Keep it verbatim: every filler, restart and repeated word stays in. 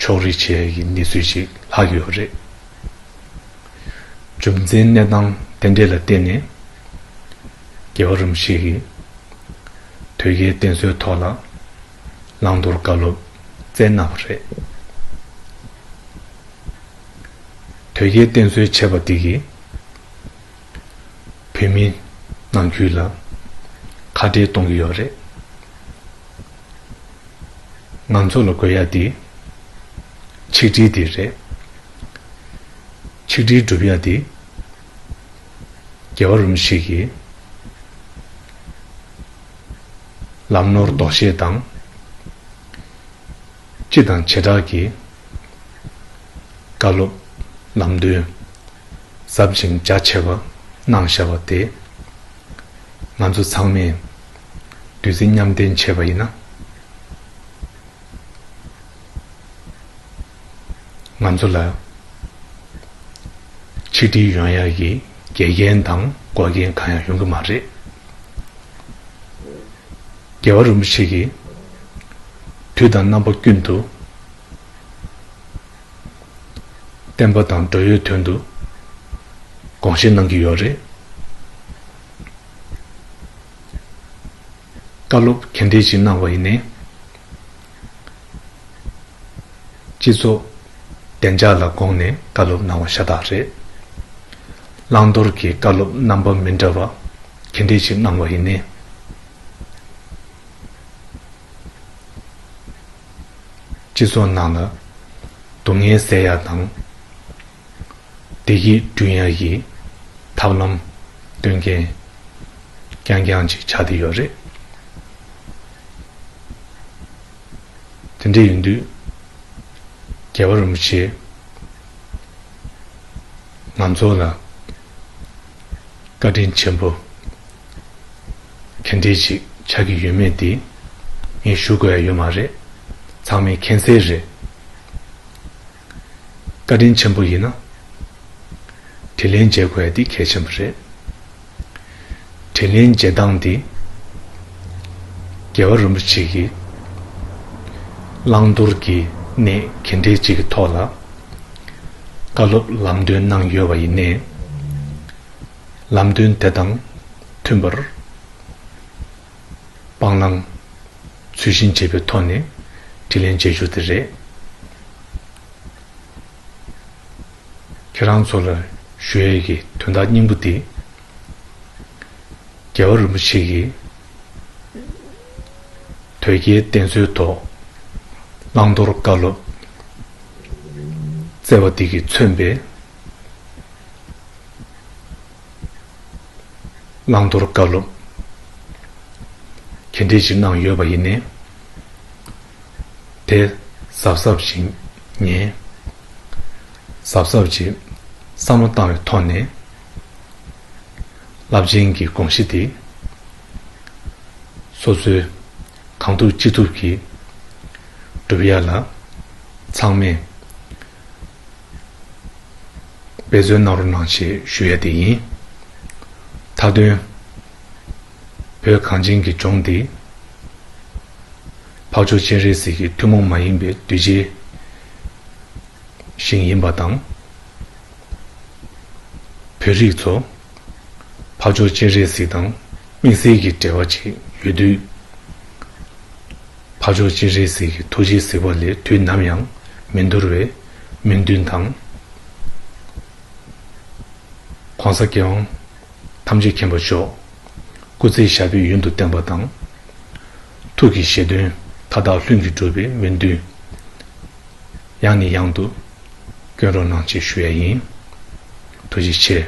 ཕྱོགས་རིས་བྱེད་ཡ་གི་གནས་ཚུལ་ཞིག་ལྷག་ཡོད་རེད། རྒྱུ་མཚན་གནས་སྟངས་དེ་འདྲས་ལ་བརྟེན་ནས། རྒྱལ་བ་རིན་པོ་ཆེ་གིས་དོལ་རྒྱལ་བསྟེན་གསོལ་ཐོག་ལ་བླང་དོར་བཀའ་སློབ་སྩལ་གནང་བ་རེད། དོལ་རྒྱལ་བསྟེན་གསོལ་བྱས་པ་དེ་གིས་བོད་མི་ནང་ཁུལ་ལ་ཁ་བྲལ་གཏོང་གི་ཡོད་རེད། ང་ཚོ་ལ་དགོས་ཡ་དེ་ཆིག་སྒྲིལ་དེ་རེད། ཆིག་སྒྲིལ་སྒྲུབ་ཡ་དེ་རྒྱལ་བ་རིན་པོ་ཆེ་གིས་ལམ་ནོར་ལྡོག་ཤེས་དང་། སྤྱི་དང་བྱེ་བྲག་གི་བཀའ་སློབ་ལམ་སྟོན་ཟབ་ཅིང་རྒྱ་ཆེ་བ་གནང་བཞག་པ་དེ། ང་ཚོ་ཚང་མས་བདུད་རྩི་མཉམ་འཐེན་བྱས་པ་ཡིན་ན། ང་ཚོ་ལ་ཆིག་སྒྲིལ་ཡོང་ཡ་གི་འགལ་རྐྱེན་དང་འགོག་རྐྱེན་གང་ཡང་ཡོང་གི་མ་རེད། རྒྱལ་བ་རིན་པོ་ཆེ་གིས་དུས་དང་རྣམ་པ་ཀུན་ཏུ་བསྟན་པ་དང་འགྲོ་བའི་དོན་དུ་དགོངས་བཞེས་གནང་གི་ཡོད་རེད། བཀའ་སློབ་ག་འདྲས་ཅིག་གནང་བ་ཡིན་ནའི། སྤྱི་ཚོགས་བདེ་འཇགས་ལ་དགོངས་ནས་བཀའ་སློབ་གནང་བ་ཤ་སྟག་རེད། བླང་དོར་གྱི་བཀའ་སློབ་རྣམ་པ་མི་འདྲ་བ་ག་འདྲས་ཅིག་གནང་བ་ཡིན་ནའི། སྤྱི་ཚོགས་ནང་ལ་སྡུག་བསྔལ་སེལ་ཡ་དང་། བདེ་སྐྱིད་བསྐྲུན་ཡ་གི་ཐབས་ལམ་སྟོན་མཁན་རྐྱང་རྐྱང་ཅིག་ཆགས་བསྡད་ཡོད་རེད། དེ་འདྲ་ཡིན་དུས། རྒྱལ་བ་རིན་པོ་ཆེ་ང་ཚོ་ལ་བཀའ་དྲིན་ཆེན་པོ་ག་འདྲས་ཅིག་ཆགས་ཀྱི་ཡོད་མེད་དེ་ངས་ཞུ་དགོས་ཡ་ཡོད་མ་རེད། ཚང་མས་མཁྱེན་གསལ་རེད། བཀའ་དྲིན་ཆེན་པོ་ཡིན་ན། དྲིན་ལན་འཇལ་དགོས་ཡ་དེ་གལ་ཆེན་པོ་རེད། དྲིན་ལན་འཇལ་སྟངས་དེ། རྒྱལ་བ་རིན་པོ་ཆེ་གིས་བླང་དོར་གྱི་གནས་ག་འདྲས་ཅིག་གི་ཐོག་ལ་བཀའ་སློབ་ལམ་སྟོན་གནང་ཡོད་པ་ཡིན་ནའི། ལམ་སྟོན་དེ་དང་མཐུན་པར་སྤང་བླང་ཚུལ་བཞིན་བྱེད་པའི་ཐོག་ནས་དྲིན་ལན་འཇལ་རྒྱུ་དེ་རེད། ཁྱེད་རང་ཚོ་ལ་ཞུ་ཡས་ཀྱི་དོན་དག་སྙིང་པོ་དེ། རྒྱལ་བ་རིན་པོ་ཆེ་གིས་དོལ་རྒྱལ་བསྟེན་གསོལ་ཐོག་བླང་དོར་བཀའ་སློབ་སྩལ་བ་དེ་གིས་མཚོན་པའི་བླང་དོར་བཀའ་སློབ་ག་འདྲས་ཅིག་གནང་ཡོད་པ་ཡིན་ནའི། དེ་གཟབ་གཟབ་ཅིག་ཉན། གཟབ་གཟབ་ཅིག་བསམ་བློ་བཏང་བའི་ཐོག་ནས། རླབས་ཆེན་གྱི་དགོངས་གཞི་དེ་སོ་སོའི་གང་ཐུབ་ཅི་ཐུབ་ཀྱིས་སྒྲུབ་ཡ་ལ་ཚང་མས་འབད་བརྩོན་གནང་རོགས་གནང་ཞེས་ཞུ་ཡ་དེ་ཡིན། མཐའ་དོན། བོད་གངས་ཅན་གྱི་ལྗོངས་འདི། འཕགས་མཆོག་སྤྱན་རས་གཟིགས་ཀྱི་ཐུན་མོང་མ་ཡིན་པའི་གདུལ་བྱའི་ཞིང་ཡིན་པ་དང་། བོད་རིགས་ཚོ་འཕགས་མཆོག་སྤྱན་རས་གཟིགས་དང་དམིགས་བསལ་གྱི་འབྲེལ་བ་ཅིག་ཡོད་དུས། འཕགས་མཆོག་སྤྱན་རས་གཟིགས་ཀྱི་ཐུགས་རྗེ་གཟིགས་པ་ལས་དུས་ནམ་ཡང་མི་འདོར་བའི་སྨོན་འདུན་དང་། ༸གོང་ས་༸སྐྱབས་མགོན་ཐམས་ཅད་མཁྱེན་པ་མཆོག་སྐུ་ཚེ་ཞབས་པད་ཡུན་དུ་བརྟན་པ་དང་། ཐུགས་ཀྱི་བཞེད་དོན་མཐའ་དག་ལྷུན་གྱིས་གྲུབ་པའི་སྨོན་འདུན་ཡང་ནས་ཡང་དུ་སྐྱོན་རོགས་གནང་ཞེས་ཞུ་ཡ་ཡིན། ཐུགས་རྗེ་ཆེ།